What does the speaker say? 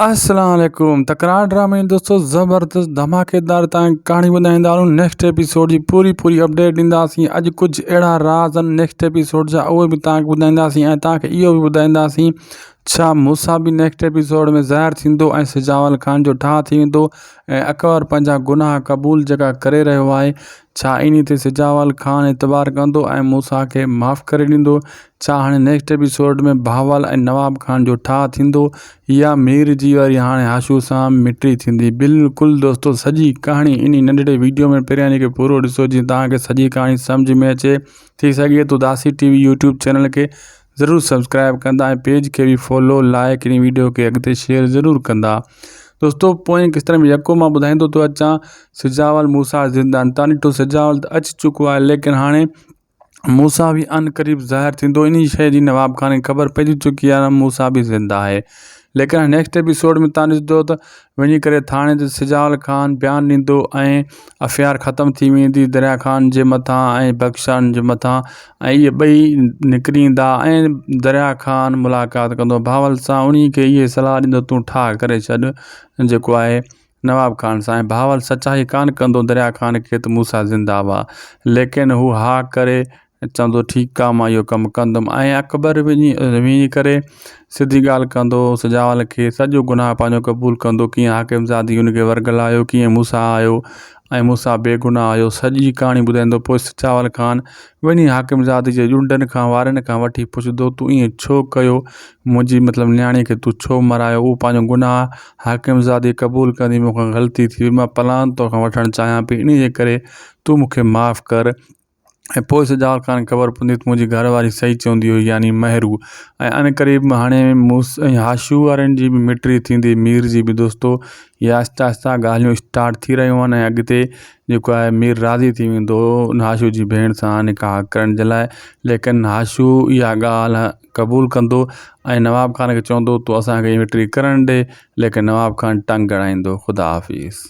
السلام عليڪم تڪرار ڊرامي دوستو زبردست ڌماڪيدار تان ڪهاڻي ٻڌائيندا هلون نيڪسٽ ايپيسوڊ جي پوري پوري اپڊيٽ ڏينداسين اڄ ڪجهه اهڙا راز آهن نيڪسٽ ايپيسوڊ جا اهي به تان ٻڌائينداسين ۽ تان کي اهو به ٻڌائينداسين ڇا موسا به نيڪسٽ ايپيسوڊ ۾ ظاهر ٿيندو ۽ سجاول خان جو ٺاهه ٿي ويندو ۽ اڪبر پنهنجا گناهه قبول جيڪا ڪري رهيو آهي ڇا انهي تي سجاول خان اعتبار ڪندو ۽ موسا کي معاف ڪري ڏيندو ڇا هاڻي نيڪسٽ ايپيسوڊ ۾ بهاول ۽ نواب خان جو ٺاهه ٿيندو يا مير جي وري هاڻي هاشو سان مٽي ٿيندي بلڪل دوستو سڄي ڪهاڻي انهي ننڍڙي ويڊيو ۾ پهريان کي پورو ڏسو جيئن توهان کي سڄي ڪهاڻي سمجھ ۾ اچي ٿي سگهي ٿو داسي ٽي وي يوٽيوب چينل کي ضرور سبسڪرائب ڪندا ۽ پيج کي به فالو لائڪ انهي ويڊيو کي اڳتي شيئر ضرور ڪندا دوستو پوئين قسط ۾ يڪو مان ٻڌائيندو ٿو اچان سجاول موسيٰ زندان تان ڏٺو سجاول ته اچي چڪو آهي ليڪن هاڻي موسيٰ به عنقريب ظاهر ٿيندو انهي شيء جي نواب خان کي خبر پئجي چڪي آهي موسيٰ به زنده آهي ليڪن نيڪسٽ ايپيسوڊ ۾ تان ڏسندو ته وڃي ڪري ٿاڻي تي سجاول خان بيان ڏيندو ۽ افيار ختم ٿي ويندي دريا خان جي مٿان ۽ بخشان جي مٿان ۽ اهي ٻئي نڪري ايندا ۽ دريا خان ملاقات ڪندو بهاول سان انهي کي اهي صلاح ڏيندو تون ٺاهه ڪري ڇڏ جيڪو آهي نواب خان سان ۽ بهاول سچائي ڪانه ڪندو دريا خان کي ته موسيٰ زنده با ليڪن هو ها ڪري چوندو ٺيڪ آ مان اهو ڪم ڪندم ۽ اڪبر وڃي وڃي ڪري سڌي ڳالهه ڪندو سجاول کي سڄو گناهه پنهنجو قبول ڪندو ڪيئن حاڪم زادي ان کي ورغلايو ڪيئن موسيٰ آيو ۽ موسيٰ بيگناهه آيو سڄي ڪهاڻي ٻڌائيندو پوء سجاول خان وڃي حاڪم زادي جي ڄنڊن کان وارن کان وٺي پڇندو تون ائين ڇو ڪيو منهنجي مطلب نياڻي کي تون ڇو مرايو اهو پنهنجو گناهه حاڪم زادي قبول ڪندي مون کان غلطي ٿي وئي مان پلان توکان وٺڻ چاهيان پئي انهي جي ڪري تون مون کي معاف ڪر ۽ پوء سجاول خان کي خبر پوندي ته منهنجي گهر واري صحيح چوندي هئي يعني مهرو ۽ ان قريب هاڻي مون ۽ هاشو وارن جي به مٽي ٿيندي مير جي به دوستو هي آهستي آهستي ڳالهيون اسٽارٽ ٿي رهيون آهن ۽ اڳتي جيڪو آهي مير راضي ٿي ويندو هاشو جي ڀيڻ سان نڪاح ڪرڻ جي لاء ليڪن هاشو اها ڳالهه قبول ڪندو ۽ نواب خان کي چوندو تون اسان کي انويٽري ڪرڻ ڏي ليڪن نواب خان ٽنگ اڙائيندو خدا حافظ.